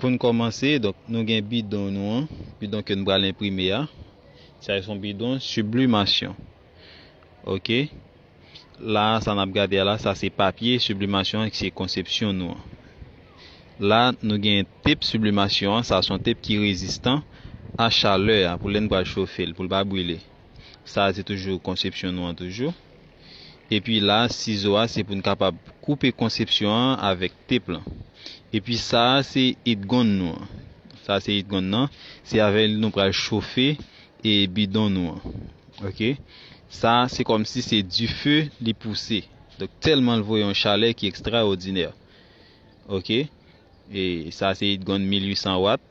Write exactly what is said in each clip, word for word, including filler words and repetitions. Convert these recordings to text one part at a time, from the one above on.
Pou n kòmanse, donk, nou gen bidon nou an, bidon ke n pral enprime a. Sa se yon bidon siblimasyon. Ok. La, sa n ap gade a la, sa se papye siblimasyon an, ki se konsepsyon nou an. La, nou gen tep siblimasyon an, sa se yon tep ki rezistan a chalè a, pou lè n pral chofe l, pou l pa brile. Sa se toujou konsepsyon nou an toujou. Epi la, sizo a, se pou n kapab koupe konsepsyon an avèk tep lan. Epi sa a, se etgonn nou an. Sa se etgonn nan. Se avè l nou pral chofe e bidon nou an. Ok? Sa, se kòmsi se dife li pouse. Donk, tèlman l voye yon chalè ki ekstraòdinè. Ok? E sa, se etgonn mil uit san wat.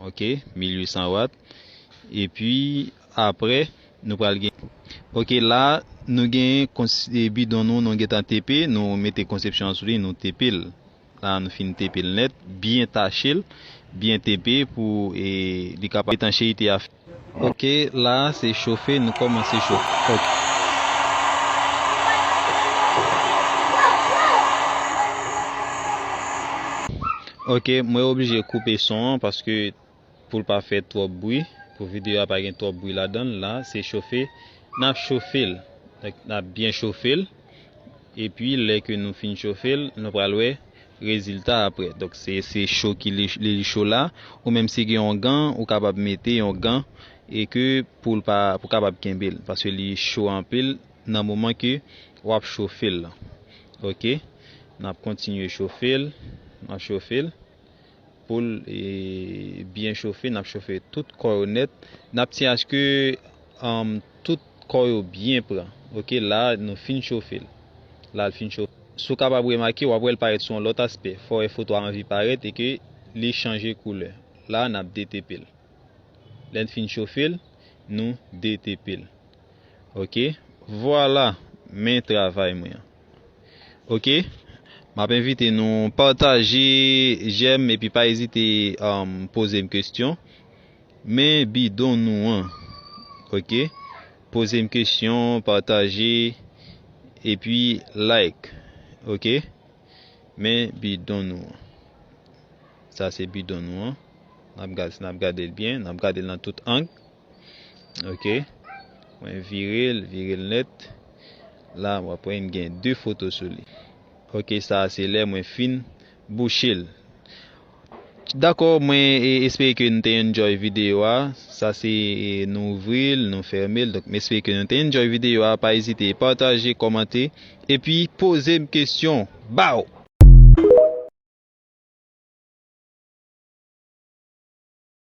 Ok? Mil uit san wat. Epi, apre, nou pral gen. Ok, la, nou gen kons- e, bidon nou, nou gentan tepe, nou mete konsepsyon an sou li, nou tepe l. La, nou fin tepe l nèt, byen tache l, byen tepe pou e, li kapab etancheyite a. Ok, la, se chofe, nou kòmanse chofe. Ok. Ok, mwen oblije koupe son an paske pou l pa fè twòp bri, pou videyo a pa gen twòp bri ladan l, la, se chofe. N ap chofe l. Donk, n ap byen chofe l. Epi, lè ke nou fin chofe l, nou pral wè rezilta apre. Donk, se, se cho ki li, li, li cho la. Ou menm si gen yon gan, ou kapab mete yon gan e ke pou l pa, pou kapab kenbe l. Paske li cho anpil nan moman ke w ap chofe l la. Ok? N ap kontinye chofe l. N ap chofe l. Pou l e, byen chofe, n ap chofe tout kò yo nèt. N ap tiye aske um, tout kò yo byen pran. Ok, la, nou fin chofe l. La, l fin chofe. Si w kapab remake, w ap wè l parèt sou yon lòt aspè. Fò w wè foto a anvi parèt e ke li chanje koulè. La, n ap detepe l. Lè n fin chofe l, nou detepe l. Ok, vwala, men travay mwen an. Ok, m ap envite nou pataje, jèm, epi pa ezite um, poze m kesyon. Men bidon nou an. Ok, poze m kesyon, pataje, epi like. Ok, men bidon nou an. Sa se bidon nou an. N ap gade, n ap gade l byen, n ap gade l nan tout ang. Ok. Mwen vire l, vire l nèt. La, w ap wè m gen de foto sou li. Ok, sa a se lè mwen fin bouche l. Dakò, mwen e, espere ke nou te enjoy videyo a. Sa se e, nou ouvri l, nou fèmen l. Donk, m espere ke nou te enjoy videyo a. Pa ezite pataje, kòmante, epi poze m kesyon. Baw!